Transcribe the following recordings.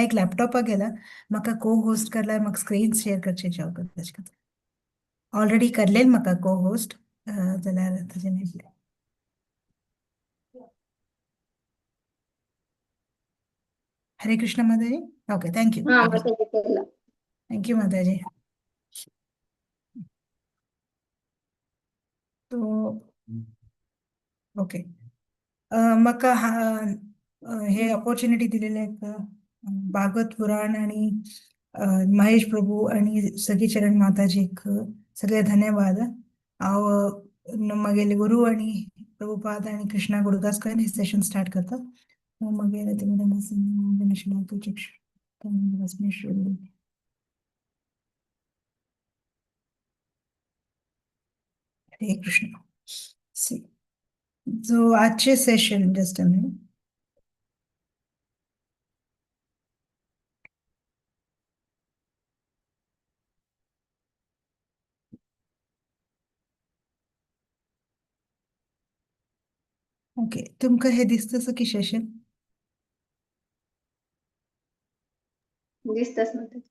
एक लॅपटॉपाक गेला म्हाका को होस्ट करल्यार म्हाका स्क्रीन शेअर करचे जावं तशें खातीर ऑलरेडी करलेल म्हाका को होस्ट जाल्यार तशें मेळटलें. हरे कृष्ण माताजी. Okay, thank you. हा माताजी केला. Thank you माताजी. तो ओके, म्हाका हे ऑपॉर्च्युनिटी दिलेले भागवत पुराण आणि महेश प्रभू आणि सखीचरण माताजीक सगळे धन्यवाद. हांव मागेले गुरु आणि प्रभुपाद आणि कृष्णा गुडगासकर हे सेशन स्टार्ट करता. मागीर हरे कृष्ण. सो आजचे session, just a minute. Okay, तुमकां हे दिसता की सेशन? दिसतास माताजी.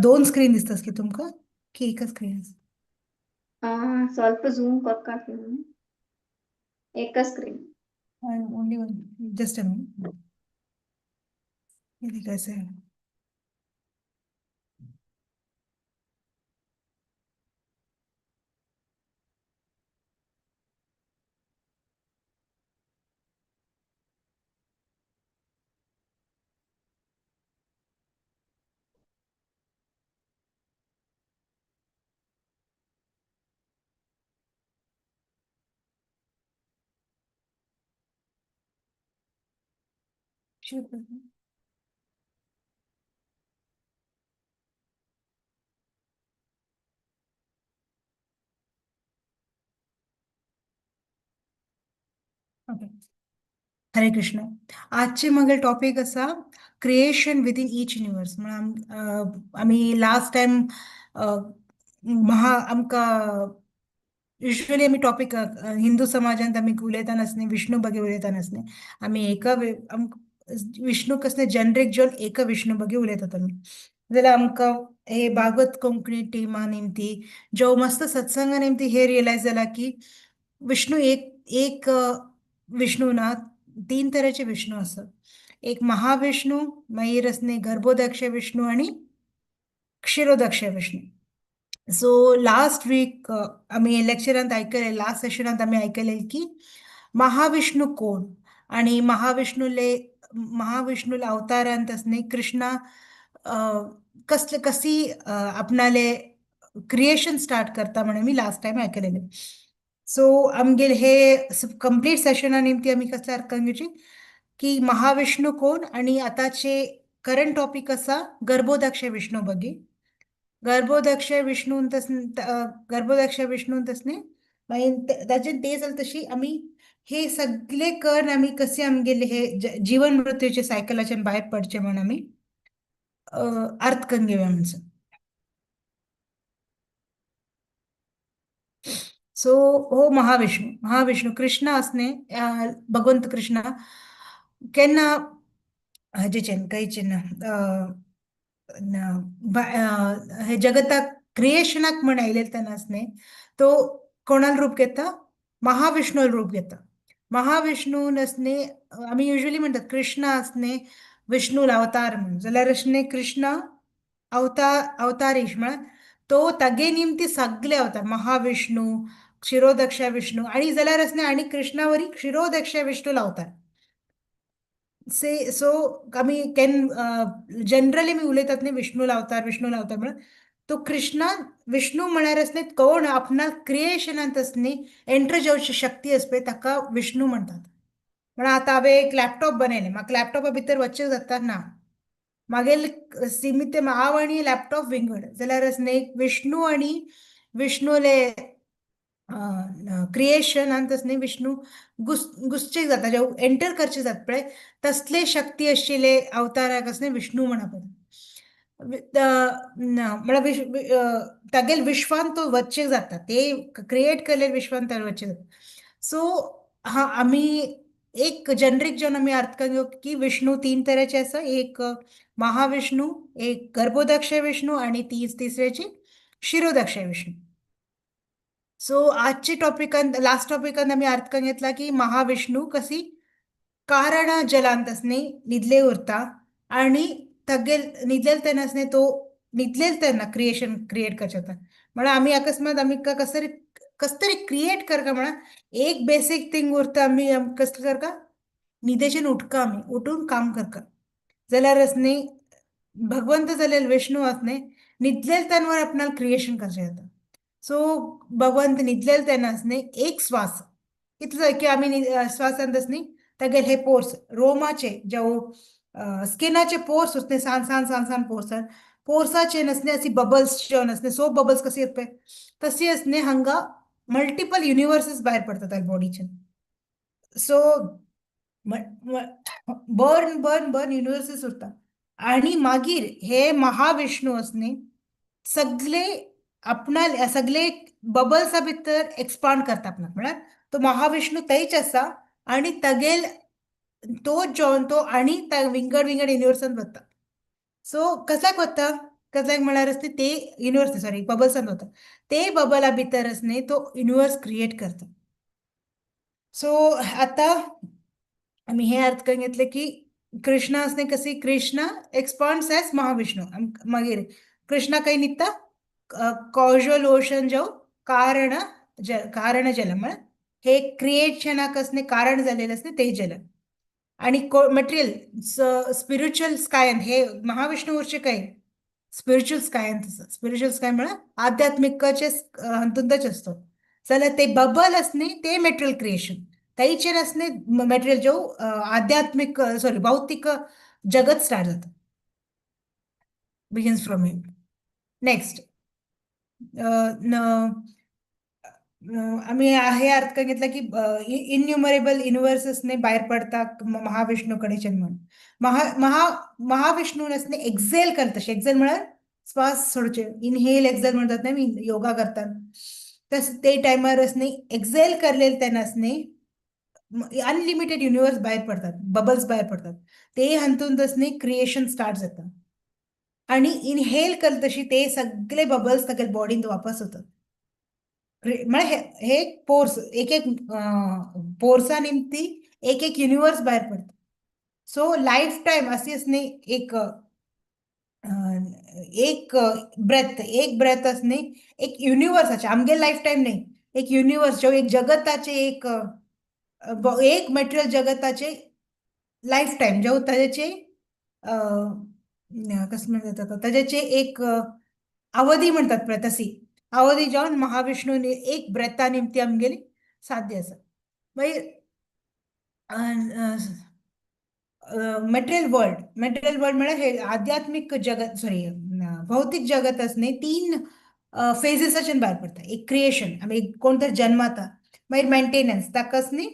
दोन स्क्रीन दिसतात की तुमकां की एकच स्क्रीन? ಸ್ವಲ್ಪ ಝೂಮ್ करका. एकच screen. Only one, just a minute. ये कैसे है? Sure. Okay, हरे कृष्ण. आजचे मागील टॉपिक आसा क्रिएशन विदीन इच युनिवर्स. म्हणून आमी लास्ट टायम महा आमकां युज्युअली आमी टॉपिक हिंदू समाजांत आमी उलयतना आसने विष्णू बगे उलयतना आसने आमी एका विष्णू कसले जनरेक जोन एका विष्णू बगे उलयतात आमी. जाल्यार आमकां हे भागवत कोंकणी टिमा निमती जो मस्त सत्संगा निमती हे रियलायज जाला की विष्णू एक एक विष्णू ना, तीन तरेचे विष्णू आसात. एक महाविष्णू, मागीर आसने गर्भोदक्ष विष्णू आणि क्षीरोदक्ष विष्णू. सो लास्ट वीक आमी लेक्चरांत आयकले, लास्ट सेशनांत आमी आयकले की महाविष्णू कोण आणि महाविष्णूले महाविष्णूला अवतारांत आसने कृष्णा कसले कसी आपणाले क्रिएशन स्टार्ट करता म्हणून मी लास्ट टायम आयकलेले. सो आमगेले हे कंप्लीट सेशना निमती आमी कसले अर्थ घेवची की महाविष्णू कोण आणि आताचे करंट टॉपिक आसा गर्भोदक्ष विष्णू बगी. गर्भोदक्ष विष्णू गर्भोदक्ष विष्णू तसने मागीर ताजे ते जालें तशी आमी हे सगळे कर्ण आमी कसे आमगेले हे जीवन मृत्यूचे सायकलाच्यान भायर पडचे म्हण आमी अर्थ करून घेवया म्हणसर. सो हो महाविष्णू, महाविष्णू कृष्ण आसने भगवंत कृष्ण केन्ना हाजेच्यान खंयच्यान हे जगताक क्रिएशनाक म्हण आयलेले तेन्ना आसने तो कोणाल रूप घेता? महाविष्णूल रूप घेता. महाविष्णू आसने आमी युज्युअली म्हणटात कृष्ण आसने विष्णूल अवतार म्हण, जाल्यार आसने कृष्ण अवतारीश म्हळ्यार तो तागे निमती सगळे अवतार महाविष्णू, क्षीरोदक्ष विष्णू आणि जाल्यार आसने आणि कृष्णावरी क्षीरोदक्ष विष्णू अवतार. से सो आमी can generally आमी उलयतात न्ही विष्णू अवतार विष्णू अवतार म्हणून तो कृष्णा विष्णू म्हळ्यार आसने कोण आपणा क्रिएशनांत आसने एंटर जावची शक्ती आसा पळय ताका विष्णू म्हणटात. म्हळ्यार आतां हांवें एक लॅपटॉप बनयलें, म्हाका लॅपटॉपा भितर वचचें जाता ना, मागीर सीमित हांव आनी लॅपटॉप विंगड, जाल्यार आसने एक विष्णू आनी विष्णूले क्रिएशनांत आसने विष्णू घुसचे जाता, जे एंटर करचे जाता पळय तसले शक्ती आशिल्ले अवताराक आसने विष्णू म्हणप. म्हळ्यार तागेले विश्वान तो वच्चे जाता, ते क्रिएट केल्ले विश्वान तो वच्चे जाता. सो हा आमी एक जनरीक जेवन आमी अर्थ घेवं की विष्णू तीन तरेचे आसा. एक महाविष्णू, एक गर्भोदक्ष विष्णू आणि तिसऱ्याची क्षीरोदक्ष विष्णू. सो आजच्या टॉपिकान, लास्ट टॉपिकान आमी अर्थ घेतला की महाविष्णू कशी कारण जलांत असणे न्हिदले उरता आणि तागेल न्हिदलेल तेन्ना आसने तो न्हिदलेल तेन्ना क्रिएशन क्रिएट करचें जाता. म्हळ्यार आमी अकस्मात आमी कस तरी कस तरी क्रिएट करका म्हणा एक बेसीक थिंग उरता. आमी कसलें करका, न्हिदेच्यान उठका, आमी उठून काम करका. जाल्यार आसने भगवंत जाल्यार विष्णू आसने न्हिदलेल तेन्ना आपणाक क्रिएशन करचें जाता. सो भगवंत न्हिदलेल तेन्ना आसने एक श्वास इतलो की आमी श्वासान आसनी तागेले हे पोर्स, रोमाचे जेव स्किनाचे पोर्स उसने सान सान सान सान पोर्स, पोर्साचे नसने अशी बबल्स जेवन असणे सोप बबल्स कशी येत पळय तशी असणे हांगा मल्टिपल युनिवर्सीस भायर पडतात बॉडीचे. सो बर्न बर्न बर्न युनिवर्सीस उरता आणि मागीर हे महाविष्णू असणे सगळे आपणा सगळे बबल्सा भितर एक्सपांड करता आपणाक. म्हळ्यार तो महाविष्णू थंयच आसा आणि तागेल तो जेवन तो आणि विंगड विंगड युनिवर्सान वता. सो कसल्याक वता, कसल्याक म्हळ्यार आसता ते युनिवर्स, सॉरी, बबल्सान वता. ते बबला भितर आसने तो युनिवर्स क्रिएट करता. सो आता आमी हे अर्थ करून घेतले की कृष्णा असणे कशी कृष्णा एक्सपांड्स एज महाविष्णू. मागीर कृष्णा खंय न्हिदता? कॉजल ओशन जो कारण कारण जल, म्हळ्यार हे क्रिएशनाक असणे कारण जालेलें आसता ते जल. आणि मटेरियल स्पिरिच्युअल स्कायन हे महाविष्णू उरचे काय स्पिरिच्युअल स्कायन, तसं स्पिरिच्युअल स्काय म्हळ्यार आध्यात्मिकाचे हातूंतच असतो. जाल्यार ते बबल असणे ते मटेरियल क्रिएशन थंयचेर असणे मटेरियल जो आध्यात्मिक, सॉरी, भौतिक जगत स्टार्ट जाता, begins from him. Next, आम्ही हे अर्थ घेतला की इन्युमरेबल युनिव्हर्सेसने भायर पडता महाविष्णू कडेच्यान म्हणून. महा महा महाविष्णू असणे एक्झेल करता. एक्झेल म्हळ्यार श्वास सोडचे, इनहेल एक्झेल म्हणतात ना मी योगा करतात तस, ते टायमार असणे एक्झेल करलेले तेन्ना असणे अनलिमिटेड युनिवर्स भायर पडतात, बबल्स भायर पडतात. ते हातून तसने क्रिएशन स्टार्ट जाता आणि इनहेल करत तशी ते सगळे बबल्स तागेले बॉडींत वापस वतात. म्हळ्यार हे हे एक पोर्स, एक एक पोर्सा निमती एक एक युनिवर्स भायर पडता. सो लायफ टायम अशी असणे एक एक ब्रेथ, एक ब्रेथ असणे एक युनिवर्साचे, आमगे लायफ टायम न्ही, एक युनिवर्स जो एक जगताचे एक एक मटेरियल जगताचे लायफ टायम जो ताजेचे कसं म्हणतात ताका, ताजेचे एक अवधी म्हणतात पळय तशी अवधी जावन महाविष्णून एक ब्रेथा निमती आमगेली साध्य आसा. मागीर मटेरियल वर्ल्ड, मटेरियल वर्ल्ड म्हळ्यार हे आध्यात्मिक जगत, सॉरी, भौतिक जगत असणे तीन फेजीसाच्यान भायर पडटा. एक क्रिएशन, आमी कोण तरी जन्माता, मागीर मेंटेनन्स, ताकाच न्ही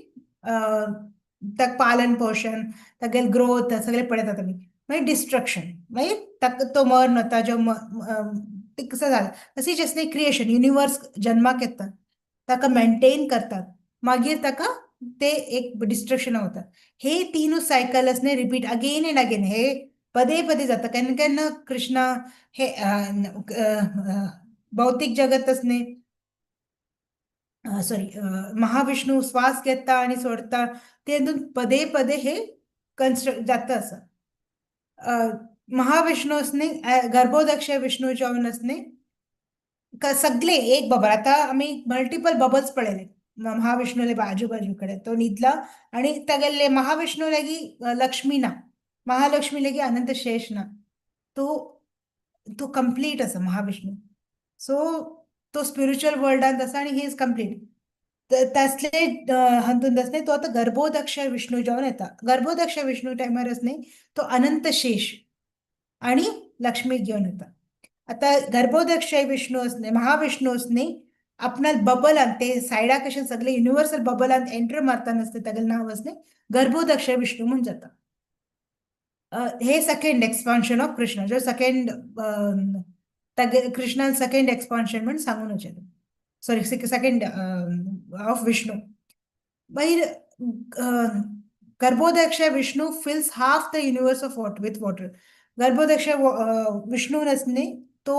ताका पालन पोशण, तागेले ग्रोथ सगळे पळयतात आमी. मागीर डिस्ट्रक्शन, मागीर ताका तो मर्ण वता जो ते कसं जाला. तशीच आसता क्रिएशन, युनिवर्स जन्माक येता, ताका मेंटेन करतात, मागीर ताका ते एक डिस्ट्रक्शन वता. हे तीनूच सायकल आसने रिपीट अगेन एंड अगेन, हे पदे पदे जाता. केन्ना केन्ना कृष्णा हे भौतिक जगत असणे, सॉरी, महाविष्णू श्वास घेता आणि सोडता, ते हितून पदे पदे हे कन्स्ट्रक्ट जाता आसा. महाविष्णू असणे, गर्भोदक्ष विष्णू जावन असणे सगळे एक बबल. आता आमी मल्टिपल बबल्स पळयले महाविष्णूले बाजू बाजूकडे. तो न्हिदला आणि तागेले महाविष्णू लागी लक्ष्मी ना, महालक्ष्मी लागी अनंत शेष ना, तो तो कंप्लीट आसा महाविष्णू. सो तो स्पिरिच्युअल वर्ल्डांत आसा आणि he is complete. तसले हातून आसने तो आतां गर्भोदक्ष विष्णू जावन येता. गर्भोदक्ष विष्णू टायमार आसने तो अनंत शेष आणि लक्ष्मी घेवन येता. आता गर्भोदक्ष विष्णू असणे, महाविष्णू असणे आपणाल बबलान ते सायडाक अशे सगळे युनिव्हर्सल बबलान एंटर मारता आसता, तागेलें नांव आसने गर्भोदक्ष विष्णू म्हूण जाता. हे सेकंड एक्सपान्शन ऑफ कृष्ण, जो सेकंड तागे कृष्णान सेकंड एक्सपान्शन म्हूण सांगून वचें, सॉरी, सेकंड ऑफ विष्णू. मागीर Garbhodakashayi Vishnu fills half the universe of water with water. Garbhodakashayi Vishnu न्ही तो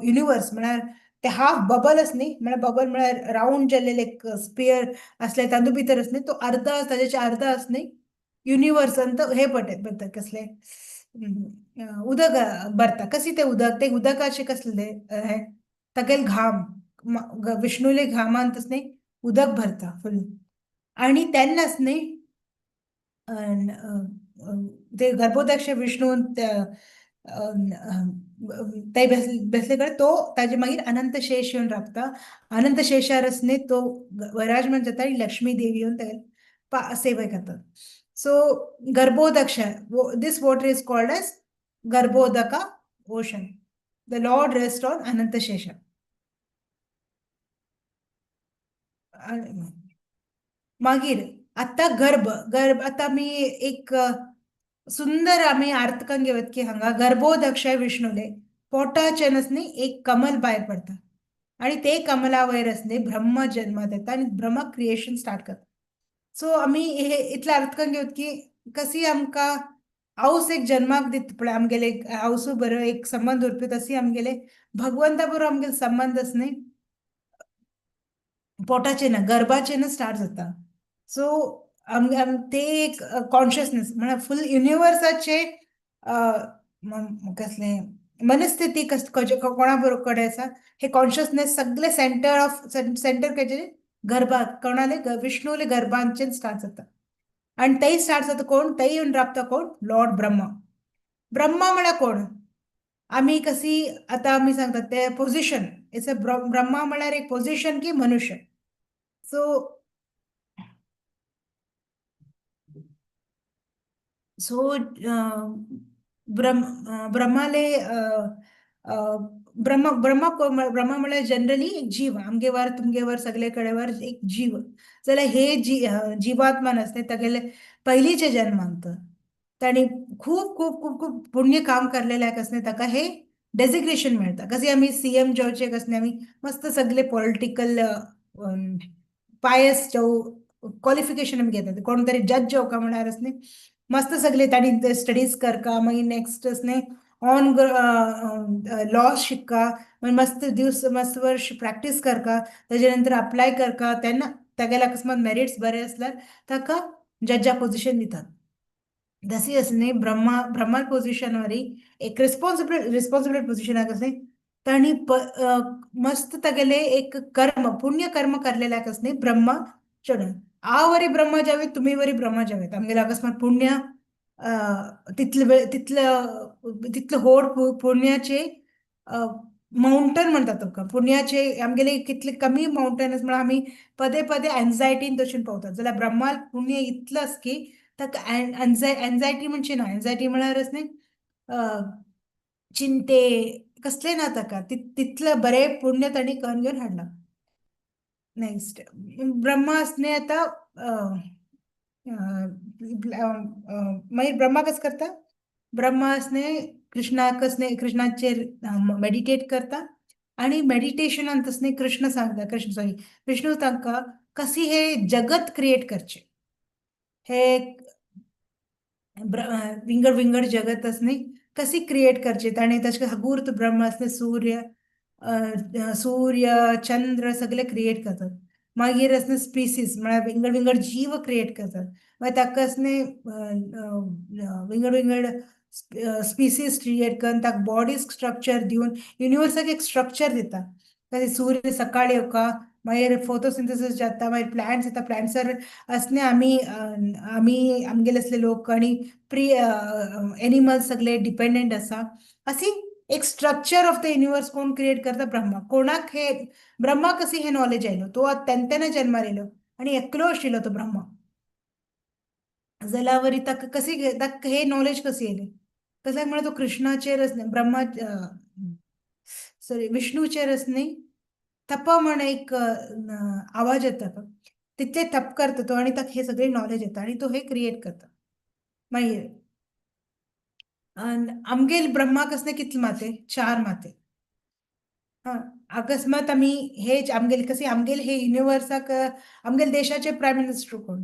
युनिवर्स म्हळ्यार ते हाफ बबल न्ही, म्हळ्यार बबल म्हळ्यार रावंड जाल्लेले एक स्पियर असले तातूंत भितर न्ही तो अर्धा ताजे अर्धा न्ही युनिवर्सान तो हे पडटा भरता कसले उदक भरता. कशी ते उदक, ते उदकाचे कसले हे तागेले घाम, विष्णूले घामान न्ही उदक भरता फुल. आणि तेन्नाच न्ही ते गर्भोदक्ष विष्णू ते बेसले कडेन तो ताजे मागीर अनंत शेष येवन राबता. अनंत शेषार न्ही तो विराजमान जाता आनी लक्ष्मी देवी येवन तागेले सेवे करतात. सो गर्भोदक्ष, this water is called as Garbhodaka ocean. The lord rest on Ananta Shesha. मागीर आतां गर्भ, गर्भ आतां आमी एक सुंदर आमी आर्तकान घेवत की हांगा गर्भोदक्षय विष्णुले पोटाच्यान न्ही एक कमल भायर पडटा आनी ते कमला वयर न्ही ब्रह्म जन्मात येता आनी ब्रह्म क्रिएशन स्टार्ट करता. सो आमी हे इतले आर्तकान घेवत की कशी आमकां आवस एक जन्माक दिता पळय, आमगेले आवसू बरो एक संबंद उरपी, तशी आमगेले भगवंता बरोबर आमगेले संबंद न्ही पोटाचे ना गर्भाचे ना स्टार्ट जाता. सो आम ते एक कॉन्शियसनेस म्हळ्यार फूल युनिवर्साचे कसले मनस्थिती कस कोणा बरोबर कडेन आसा हे कॉन्शियसनेस सगळे सेंटर ऑफ सेंटर खंयचे गर्भात, कोणाले विष्णूले गर्भांचे स्टार्ट जाता. आनी तेय स्टार्ट जाता कोण, तेय येवन राबता कोण, लॉर्ड ब्रह्मा. ब्रह्मा म्हळ्यार कोण, आमी कशी आतां आमी सांगतात ते पोझिशन, it's a Brahma म्हळ्यार एक पोझिशन की मनुष्य. सो सो ब्रह्माले ब्रह्मा ब्रह्मा ब्रह्मा म्हळ्यार जनरली एक जीव, आमगे वर तुमगे वर सगळे कडेन वर एक जीव. जाल्यार हे जीवात्मा नासले तागेले पयलींचे जन्मांत तांणी खूब खूब खूब खूब पुण्य काम करलेले कसले ताका हे डेजिग्नेशन मेळटा. कशी आमी सीएम जावचे कसले आमी मस्त सगळे पॉलिटिकल पायस जावं क्वॉलिफिकेशन आमी घेतात. कोण तरी जज जावका म्हळ्यार न्ही मस्त सगळे तांणी स्टडीज करका, मागीर नेक्स्ट न्ही ऑन लॉ शिक्का, मागीर मस्त दिवस मस्त वर्ष प्रॅक्टीस करका, ताजे नंतर अप्लाय करका, तेन्ना तागेले अकस्मात मेरिट्स बरे आसल्यार ताका जज्जा पोझिशन दितात. तशी आसा न्ही ब्रह्मा, ब्रह्मा पोझिशन वरी एक रिस्पॉन्सिबल पोझिशन आसा तांणी मस्त तागेले एक कर्म पुण्य कर्म करलेले आसा न्ही ब्रह्मा चडून. हांव वरी ब्रह्मा जावेत, तुमी वरी ब्रह्मा जावेत, आमगेले अकस्मात पुण्य तितले तितलं तितले होड पुण्याचे माउंटन म्हणतात तुमकां, पुण्याचे आमगेले कितले कमी माउंटन म्हळ्यार आमी पदे पदे एन्जायटीन तशें पावतात. जाल्यार ब्रह्माल पुण्य इतलें आसा की ताका एन्जायटी म्हणची ना, एन्जायटी म्हळ्यार न्ही चिंते कसले ना ताका, तितलें बरें पुण्य तांणी करून घेवन हाडलां. नेक्स्ट ब्रह्मा न्ही आतां मागीर ब्रह्मा कसं करता, ब्रह्मा न्ही कृष्णाक न्ही कृष्णाचेर मेडिटेट करता आणि मेडिटेशनान न्ही कृष्ण सांगता, कृष्ण सॉरी विष्णू तांकां कशी हे जगत क्रिएट करचे, हे विंगड विंगड जगत न्ही कशी क्रिएट करचे. ताणें तशें हगूर्त ब्रह्म न्ही सूर्य सूर्य चंद्र सगळे क्रिएट करतात. मागीर न्ही स्पिसीस म्हळ्यार विंगड विंगड जीव क्रिएट करतात. मागीर ताका न्ही विंगड विंगड स्पिसीस क्रिएट करून ताका बॉडी स्ट्रक्चर दिवन युनिवर्साक एक स्ट्रक्चर दिता. सूर्य सकाळी येवका, मागीर फोटोसिंथेसीस जाता, मागीर प्लांट्स येता, प्लांट्सार असले आमी आमी आमगेले असले लोक आनी प्री एनिमल्स सगळे डिपेंडंट आसा. अशी एक स्ट्रक्चर ऑफ the universe कोण क्रिएट करता, ब्रह्मा. कोणाक हे ब्रह्मा कशी हे नॉलेज आयलो, तो तेन्ना जन्मार येयलो आनी एकलो आशिल्लो तो ब्रह्मा. जाल्यार वरी ताका कशी ताका हे नॉलेज कशी येयलें, कसल्याक म्हळ्यार तो कृष्णाचेर ब्रह्मा सॉरी विष्णूचेर न्ही तप म्हण एक आवाज येता, तितले तप करता तो आनी ताका हे सगळे नॉलेज येता आनी तो हे क्रिएट करता. मागीर आमगेल ब्रह्माक असले कितले माते, 4 माते. हा अकस्मात आमी हे आमगेले कसे आमगेले हे युनिवर्साक आमगेले देशाचे प्रायम मिनिस्टर कोण,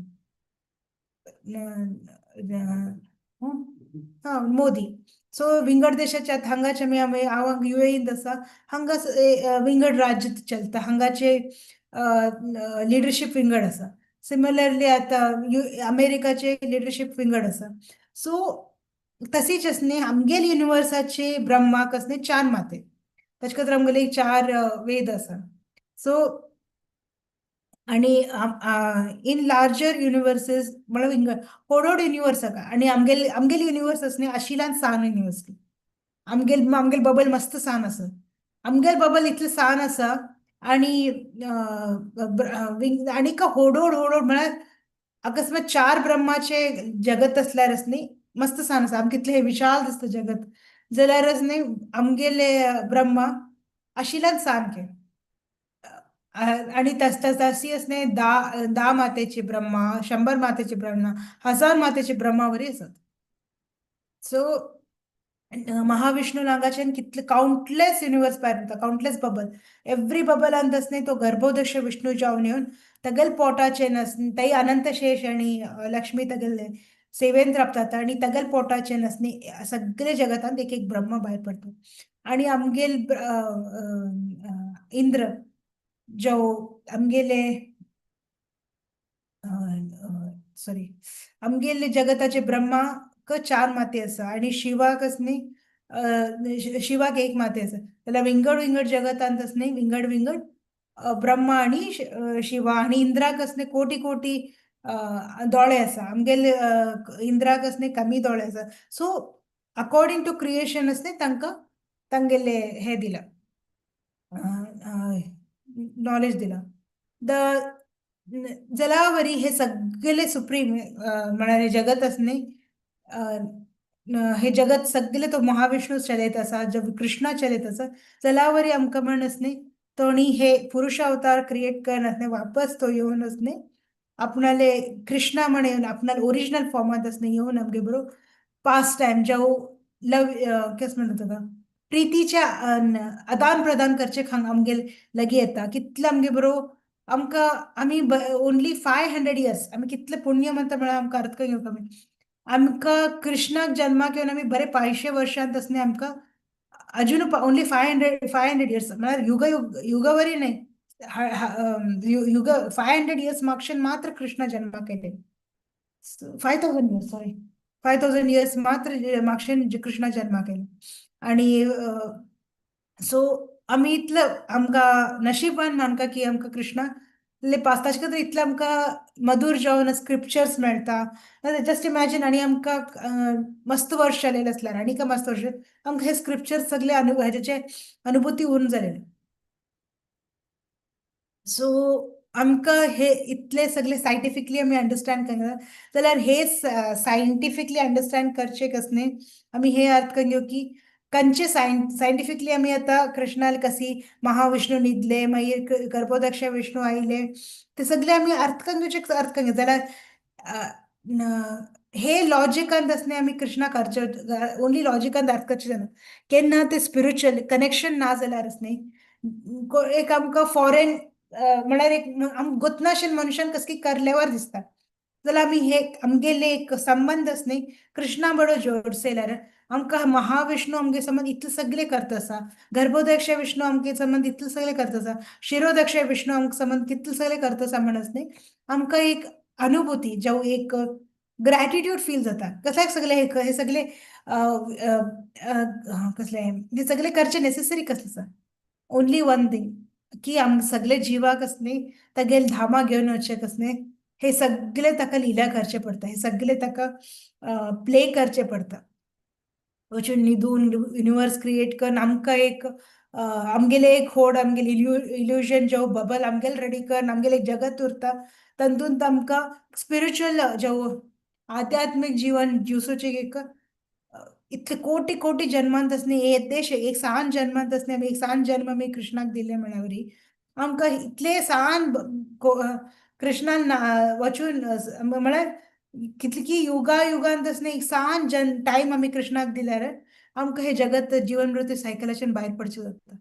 हा मोदी. सो विंगड देशाच्या हांगाचे आमी आमी हांव युएईंत आसा, हांगा विंगड राज्य चलता, हांगाचे लिडरशीप विंगड आसा. सिमिलरली आतां अमेरिकाचे लिडरशीप विंगड आसा. सो तशीच आसनी आमगेल युनिवर्साचे ब्रह्माक आसनी चार माते, ताचे खातीर आमगेले चार वेद आसा. सो आणि इन लार्जर युनिवर्सेस म्हळ्यार विंगड होडोड युनिवर्स आसा. आणि आमगेल आमगेल युनिवर्स आसनी आशिलान सान युनिवर्स. आमगेल आमगेल बबल मस्त सान आसा, आमगेल बबल इतलें सान आसा. आणि आनी होडोड होडोड म्हळ्यार अकस्मात चार ब्रह्माचे जगत असल्यारच न्ही मस्त सान आसा. आमकां इतलें विशाल दिसता जगत, जाल्यारच न्ही आमगेले ब्रह्मा आशिल्यान सामकें. आणि तस तशी असणे 10 10 मातेचे ब्रह्मा, 100 मातेचे ब्रह्मा, 1000 मातेचे ब्रह्मावरी आसात. सो महाविष्णू हांगाच्यान कितले काउंटलेस युनिवर्स भायर वता, काउंटलेस बबल. एवरी बबलांत न्ही तो गर्भोदक्ष विष्णू जावन येवन तगेल पोटाचे नस तै अनंत शेष आणि लक्ष्मी तगेले सेवेंत राबतात आणि तगेल पोटाचे नसनी सगळे जगतांत एक एक ब्रह्म भायर पडटा. आणि आमगेल इंद्र जो आमगेले, सॉरी, आमगेले जगताचे ब्रह्माक चार माते आसा आणि शिवाक न्ही शिवाक एक माते आसा. जाल्यार विंगड विंगड जगतांत न्ही विंगड विंगड ब्रह्मा आणि शिवा. आणि इंद्राक न्ही कोटी कोटी दोळे आसा, आमगेले इंद्राक न्ही कमी दोळे आसा. सो अकॉर्डिंग टू क्रिएशन न्ही तांकां तांगेले हे दिला, नॉलेज दिला. The जलावरी हे सगळे सुप्रीम म्हळ्यार जगत न्ही हे जगत सगळे तो महाविष्णू चलयत आसा, जब कृष्णा चलयत आसा. जलावरी आमकां म्हणस न्ही तोणी हे पुरुष अवतार क्रिएट करन न्ही वापस तो येवनच न्ही आपणाले कृष्णा म्हण येवन आपणाले ओरिजिनल फॉर्मांत न्ही येवन आमगे बरोबर पास टायम जावं लव कशें म्हणटा ताका प्रितीच्या आदान प्रदान करचे खांग आमगेल लागीं येता. कितले आमगे बरोबर आमकां आमी ओनली 500 इयर्स आमी कितले पुण्यवंत म्हळ्यार आमकां अर्थ घेवंक आमी आमकां कृष्णाक जन्माक येवन आमी बरे 500 वर्षांत न्ही आमकां अजून ओनली 500 इयर्स म्हळ्यार युग युग युगवरी न्ही युग 500 इयर्स मागच्यान मात्र कृष्णा जन्माक येयले. 5000 इयर्स, सॉरी, 5000 इयर्स मात्र मागच्यान कृष्णा जन्माक येयले. आणि सो आमी इतलं आमकां नशिबान मानका की आमकां कृष्णा इतले पास ताचे खातीर इतलें आमकां मधूर जावन स्क्रिप्चर्स मेळटा. जस्ट इमॅजीन, आनी आमकां मस्त वर्ष जालेलें आसल्यार आनी काय मस्त वर्ष आमकां हे स्क्रिप्चर्स सगळे हेजेचे अनुभूती उरून जालेले. सो आमकां हे इतले सगळे सायंटिफिकली आमी अंडरस्टँड करना जाल्यार हे सायंटिफिकली अंडरस्टँड करचे कसने आमी हे अर्थ करून घेवं की कंचे सायंटिफिकली आमी आतां कृष्णाल कशी महाविष्णू न्हिदले, मागीर गर्भोदक्ष विष्णू आयले, ते सगळे आमी अर्थ करून घेवचे. अर्थ करून जाल्यार हे लॉजिकान आसने आमी कृष्णाक अर्थ ओनली लॉजिकान अर्थ करचे जायना. केन्ना ते स्पिरिच्युअल कनेक्शन ना जाल्यार न्ही एक आमकां फॉरेन म्हळ्यार एक आमकां गोतनाशेन मनशान कसली करलेवर दिसता. जाल्यार आमी हे आमगेले एक संबंद आस न्ही कृष्णा बरोबर जोडसे जाल्यार आमकां महाविष्णू आमगे संबंद इतले सगळे करता आसा, गर्भोदक्ष विष्णू आमगे संबंद इतले सगळे करता आसा, शिरोदक्ष विष्णू आमकां संबंद कितले सगळे करता आसा म्हणस न्ही आमकां एक अनुभूती जावं एक ग्रॅटिट्यूड फील जाता. कसल्याक सगळे हे सगळे कसले हे सगळे करचे नेसेसरी कसले आसा? ओनली वन थिंग की आम सगळे जिवाक न्ही तागेल धामा घेवन वचचे कसले हे सगळे ताका लिला करचे पडटा, हे सगळे ताका प्ले करचे पडटा. वचून न्हिदून युनिवर्स क्रिएट करून आमकां एक आमगेले एक होड आमगेले इल्युजन जेव बबल आमगेले रेडी करून आमगेले एक जगत उरता, तातूंत आमकां स्पिरिच्युअल जेव आध्यात्मीक जीवन जिवसोचे एक इतले कोटी कोटी जन्मांत न्ही येदेश एक सान जन्मांत न्ही आमी एक सान जन्म आमी कृष्णाक दिले म्हळ्यावरी आमकां इतले सान कृष्णान वचून म्हळ्यार कितली की युगा युगांत न्ही एक सान जन टायम आमी कृष्णाक दिल्यार आमकां हे जगत जीवन मृत्यू सायकलाच्यान भायर पडचें जाता.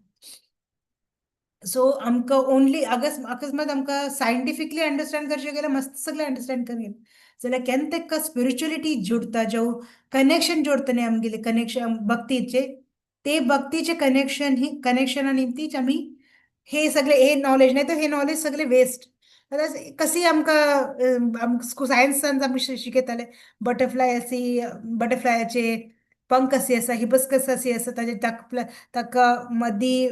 सो आमकां ओनली अकस्मात आमकां सायंटिफिकली अंडरस्टँड करचें गेल्यार मस्त सगळें अंडरस्टँड करून. जाल्यार केन्ना ताका स्पिरिच्युअलिटी जोडता, जेव कनेक्शन जोडता न्ही आमगेले कनेक्शन भक्तीचे, ते भक्तीचे कनेक्शन ही कनेक्शना निमतीच आमी हे सगळे हे नॉलेज, नाही तर हे नॉलेज सगळे वेस्ट. कशी आमकां सायन्सान आमी शिकयताले, बटरफ्लाय अशी, बटरफ्लायाचे पंख कशी आसा, हिबस्कस अशी आसा, ताजे ताका मदीं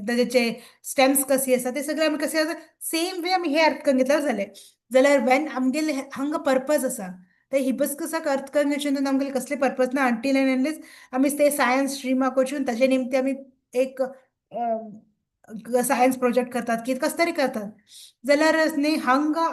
ताजे स्टेम्स कशी आसा, ते सगळे आमी कशें आसा, सेम वे आमी हे अर्थ करून घेतल्यार जालें. जाल्यार वेन आमगेले हांगा पर्पज आसा, ते हिबस्कसाक अर्थ करून घेवचे आमगेले कसले पर्पज ना, अंटील एंड अनलेस आमी ते सायन्स स्ट्रिमाक वचून ताजे निमते आमी एक सायन्स प्रोजेक्ट करतात की कसं तरी करतात. जाल्यार न्ही हांगा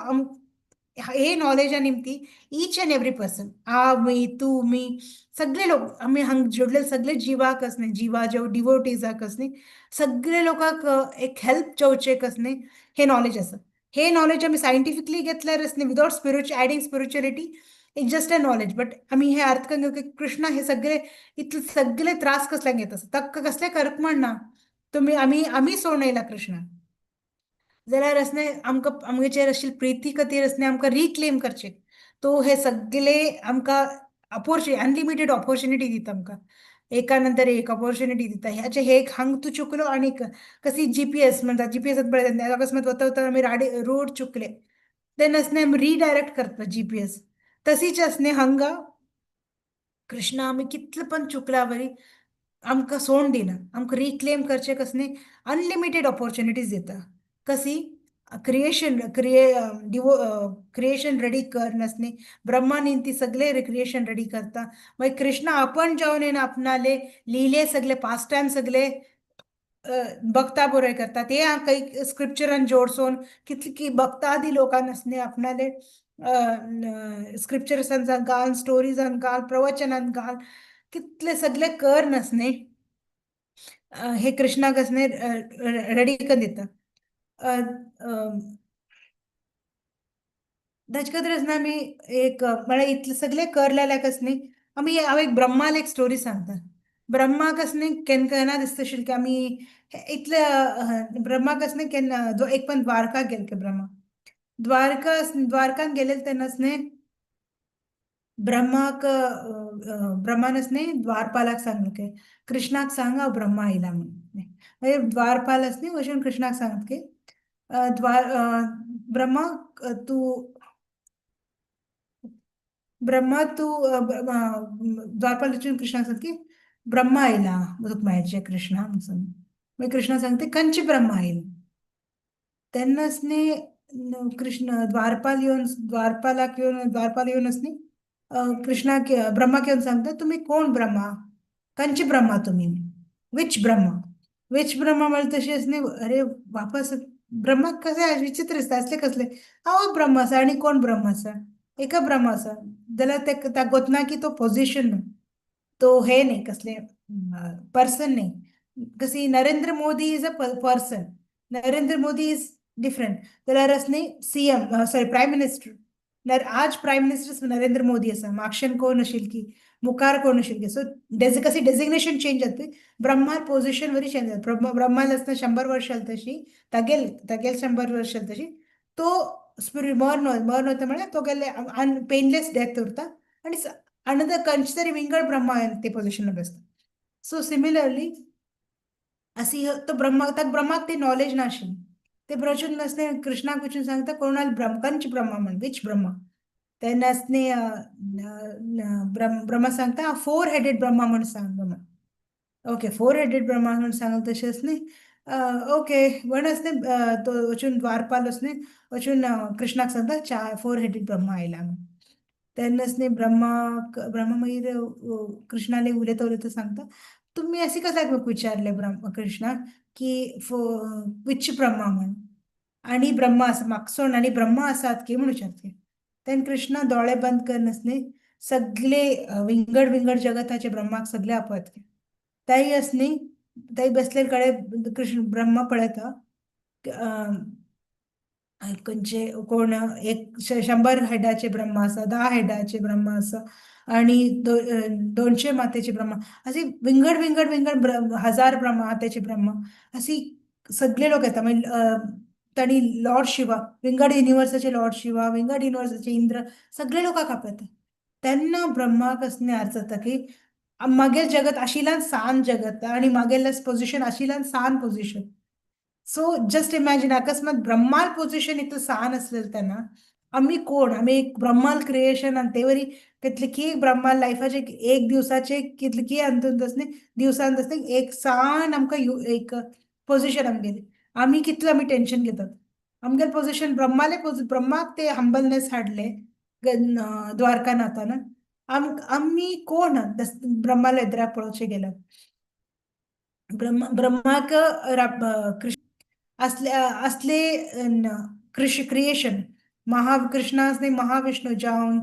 हे नॉलेजा निमती ईच अँड एवरी पर्सन, आमी, तूं, मी, सगळे लोक आमी हांगा जोडलेले सगळे जिवाक न्ही, जिवा जे डिवोटीजाक न्ही, सगळे लोकांक एक हेल्प जावचें न्ही हे नॉलेज आसा. हे नॉलेज आमी सायंटिफिकली घेतल्यार न्ही, without adding spirituality, it's just a knowledge. But आमी हे अर्थ करून घेवं की कृष्णा हे सगळे इतले सगळे त्रास कसल्याक घेत आसा, ताका कसले करप म्हणना तुमी, आमी आमी सोडून येयला कृष्णा. जाल्यार असणे आमकां आमगेचेर आशिल्ली प्रिती खातीर असणे आमकां रिक्लेम करचें, तो हे सगळे आमकां अनलिमिटेड ऑपॉर्च्युनिटी दिता, आमकां एका नंतर एक ऑपॉर्च्युनिटी दिता. ह्याचे हे हांग तूं चुकलो आनी कशी जीपीएस म्हणटा, जीपीएस पळयता, अकस्मात वता वता आमी राडी रोड चुकले, तेन्ना असणे आमी रिडायरेक्ट करता जीपीएस. तशीच असणे हांगा कृष्णा आमी कितले पण चुकला बरी आमकां सोड दिना, आमकां रिक्लेम करचें कसले अनलिमिटेड ऑपॉर्च्युनिटीज दिता. कशी क्रिएशन क्रिए डिवो क्रिएशन रेडी कर नसने ब्रह्मानी ती सगळे क्रिएशन रेडी करता. मागीर कृष्णा आपण जावन येना आपणाले लिहिले सगळे पास्ट टायम सगळे भक्ता बरोबर करता, ते काही स्क्रिप्चरान जोडसून कितले की भक्तादी लोकांना नसने आपणाले स्क्रिप्चर्सान घाल, स्टोरीजान घाल, प्रवचनान घाल, कितले सगळे कर नसने हे कृष्णाक असणे रेडी करून दिता. ताचे खातीर आसना आमी एक म्हळ्यार इतले सगळे करलेले न्ही आमी, हांव एक ब्रह्माल एक स्टोरी सांगता. ब्रह्माक न्ही केन्ना केन्ना दिसता आशिल्लें की आमी इतले ब्रह्माक न्ही केन्ना एक पण द्वारका गेले की ब्रह्मा द्वारकान गेले तेन्नाच न्ही ब्रह्माक ब्रह्मान न्ही द्वारपालाक सांगलें की कृष्णाक सांग हांव ब्रह्मा आयला म्हणून. मागीर द्वारपाल न्ही वचून कृष्णाक सांगता की द्वार ब्रह्मा तूं ब्रह्मा तूं द्वारपाल वचून कृष्णाक सांगता की ब्रह्मा आयला तुका मेळचें कृष्णा म्हणून. मागीर कृष्णा सांगता खंयचे ब्रह्मा आयला. तेन्नाच न्ही कृष्ण द्वारपाल येवन द्वारपालाक येवन द्वारपाल येवनच न्ही कृष्णाक ब्रह्माक येवन सांगता तुमी कोण ब्रह्मा, खंयचे ब्रह्मा तुमी, which Brahma, which Brahma म्हळ्यार तशेंच न्ही अरे वापस ब्रह्माक कशें विचित्र दिसता असले कसले हांव ब्रह्म आसा आनी कोण ब्रह्म आसा, एका ब्रह्म आसा. जाल्यार ताका गोतना की तो पोजिशन तो हे न्ही कसले पर्सन न्ही. कशी Narendra Modi is a person, Narendra Modi is different. जाल्यार न्ही सीएम सॉरी प्रायम मिनिस्टर, आज प्रायम मिनिस्टर नरेंद्र मोदी आसा, मागशेन कोण आशिल्ली की मुखार कोण आशिल्ली की, सो कशी डेजिग्नेशन चेंज जाता, ब्रह्मार पोजिशन वरी चेंज जाता. ब्रह्माल आसतना 100 वर्ष तशी तागेल तागेल 100 वर्ष तशी तो स्पिरिट मर्ण मर्ण वता म्हळ्यार तो गेले पेनलेस डेथ उरता आनी अनदर खंयचे तरी विंगड ब्रह्मा ते पोजिशनार बसता. सो सिमिलरली अशी तो ब्रह्मा ताका ब्रह्माक ते नॉलेज नाशिल्लें, ते वचून नासले कृष्णाक वचून सांगता कोणाल ब्रह्म कंच ब्रह्मा म्हण which Brahma. तेन्नाच न्ही ब्रह्मा सांगता फोर हेडेड ब्रह्मा म्हण सांग म्हण. ओके फोर हेडेड ब्रह्मा म्हण सांगता तशेंच न्ही ओके म्हणच न्ही तो वचून द्वारपाल न्ही वचून कृष्णाक सांगता चार फोर हेडेड ब्रह्मा आयला म्हण. तेन्नाच न्ही ब्रह्माक ब्रह्मा मागीर कृष्णाले उलयता उलयता सांगता तुमी अशें कसल्याक विचारलें ब्रह्मा कृष्णाक की which Brahma म्हण आनी ब्रह्मा आसा म्हाका आनी ब्रह्मा आसात की म्हूण विचारता. तेन्ना कृष्णा दोळे बंद करनच न्ही सगळे विंगड विंगड जगताचे ब्रह्माक सगळे आपयता. ताई अस न्ही ताई बसले कडेन कृष्ण ब्रह्मा पळयता खंयचे कोण एक 100 हेडाचे ब्रह्मा आसा, 10 हेडाचे ब्रह्मा आसा आणि 200 माथ्याचे ब्रह्मा, असे विंगड विंगड विंगड 1000 ब्रह्मा माथ्याचे ब्रह्मा अशी सगळे लोक येता. मागीर तांणी लॉर्ड शिवा, विंगड युनिवर्साचे लॉर्ड शिवा, विंगड युनिवर्साचे इंद्र, सगळे लोकांक आपयता. तेन्ना ब्रह्माक असणे अर्थ जाता की मागेल जगत आशिल्ल्यान सान जगत आणि मागेल पोझिशन आशिल्ल्यान सान पोझिशन. सो जस्ट इमॅजिन, अकस्मात ब्रह्माल पोझिशन इतलें सान आसलें तेन्ना आमी कोण? आमी एक ब्रह्माल क्रिएशन आनी ते वरी कितले की ब्रह्माल लायफाचे एक दिवसाचे कितले की अंतून तसले दिवसान तसले एक सान आमकां एक पोझिशन आमगेली. आमी कितले आमी टेन्शन घेतात? आमगेले पोझिशन ब्रह्माले, ब्रह्माक ते हंबलनेस हाडले द्वारकानाथान. आमी कोण ब्रह्माला एदराक पळोवचें गेल्यार? ब्रह्माक कृष्ण असले असले कृष्ण क्रिएशन महाकृष्णा महाविष्णू जावन,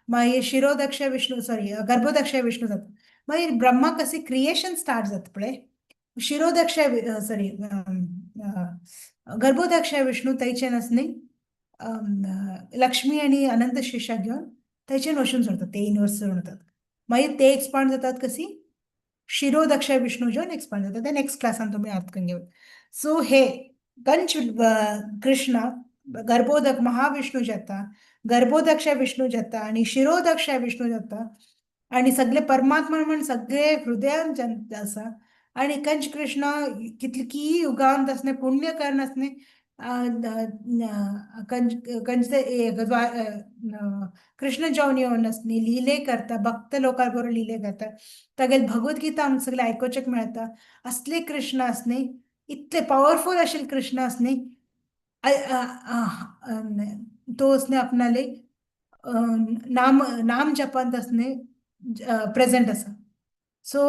मागीर शिरोदक्ष विष्णू, सॉरी, गर्भोदक्ष विष्णू जाता. मागीर ब्रह्मा कसे क्रिएशन स्टार्ट जाता पळय, शिरोदक्ष, सॉरी, गर्भोदक्ष विष्णू थंयच्यान न्ही लक्ष्मी आनी अनंत शेषाक घेवन थंयच्यान वचून सोडतात, ते युनिवर्स सोडतात. मागीर ते एक्सपांड जातात कशी? शिरोदक्ष विष्णू घेवन एक्सपांड जातात. ते नेक्स्ट क्लासान तुमी अर्थ करून घेवप. सो हे कंच कृष्णा गर्भोदक महाविष्णू जाता, गर्भोदक्ष विष्णू जाता आणि शिरोदक्ष विष्णू जाता आणि सगळे परमात्मा म्हण सगळे हृदयान आसा. आणि कंच कृष्ण कितली युगांत असणे पुण्य करून असणे कंच कंच कृष्ण जावन येवन असणे लिले करता, भक्त लोकां बरोबर लिले करता, तागेले भगवद्गीता आमकां सगळे आयकुचेक मेळटा. असले कृष्ण असणे, इतले पॉवरफुल आशिल्ले कृष्ण असणे, तो असणे आपणाले नाम नाम जपांत असणे प्रेझेंट आसा. सो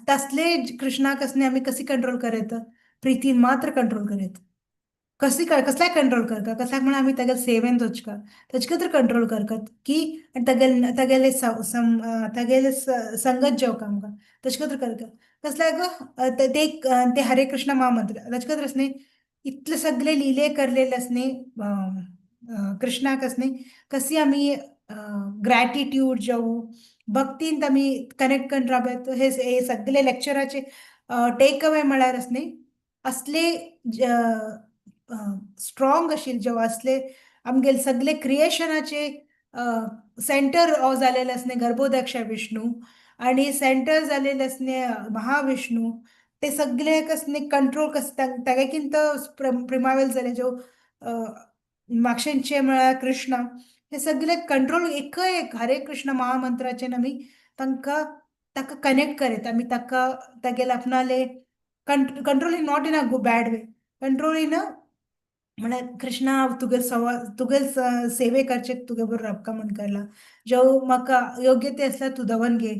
तसले कृष्णाक असणे आमी कशी कंट्रोल करत? प्रितीन मात्र कंट्रोल करत. कशी कसल्याक कंट्रोल करता? कसल्याक म्हणून आमी तागेले सेवेन वचका, ताचे खातीर कंट्रोल करतात की आनी तागेले तागेले तागेले संगत जेवका आमकां, ताचे खातीर करता. कसल्याक ते ते हरे कृष्ण महामंत्र, ताचे खातीर असणे इतले सगळे लिले करलेले असणे कृष्णाक असणे कशी आमी ग्रॅटिट्यूड जावं भक्तीन आमी कनेक्ट करून रावत. हे हे सगळे लेक्चराचे टेक अवे म्हळ्यार असणे असले स्ट्रॉंग आशिल्ले जेव्हा असले आमगेले सगळे क्रिएशनाचे सेंटर जालेले असणे गर्भोदक्ष विष्णू आणि सेंटर जालेले असणे महाविष्णू, ते सगळे कसने कंट्रोल कस तागे किंत प्रेमावेल जाले जो मागशेंचे म्हळ्यार कृष्णा, हे सगळे कंट्रोल एक एक हरे कृष्ण महामंत्राचे आमी तांकां ताका कनेक्ट करीत. आमी ताका तागेले आपणाले control in not in a bad way, control in a म्हळ्यार कृष्णा, हांव तुगे सवा तुगे सेवे करचे, तुगे बरोबर राबका म्हण करला जेव म्हाका योग्य ते आसल्यार तूं दवन घे.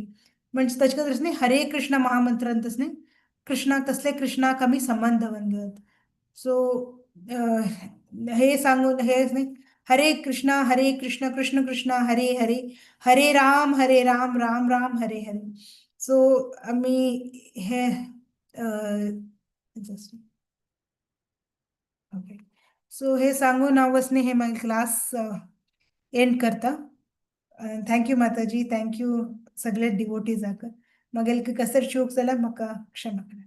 म्हणजे ताचे खातीर न्ही हरे कृष्ण महामंत्रान तसले कृष्णाक, तसले कृष्णाक आमी संबंद दवन घेवप. सो हे सांगून हे न्ही हरे कृष्णा हरे कृष्ण कृष्ण कृष्ण हरे हरे, हरे राम हरे राम राम राम हरे हरे. सो आमी हे जस्ट ओके. सो हे सांगून हांव वसने हे मागीर क्लास एंड करता. Thank you माताजी, thank you सगळे डिवोटीजाक. मागीर कसर चूक जाल्यार म्हाका क्षमा करा.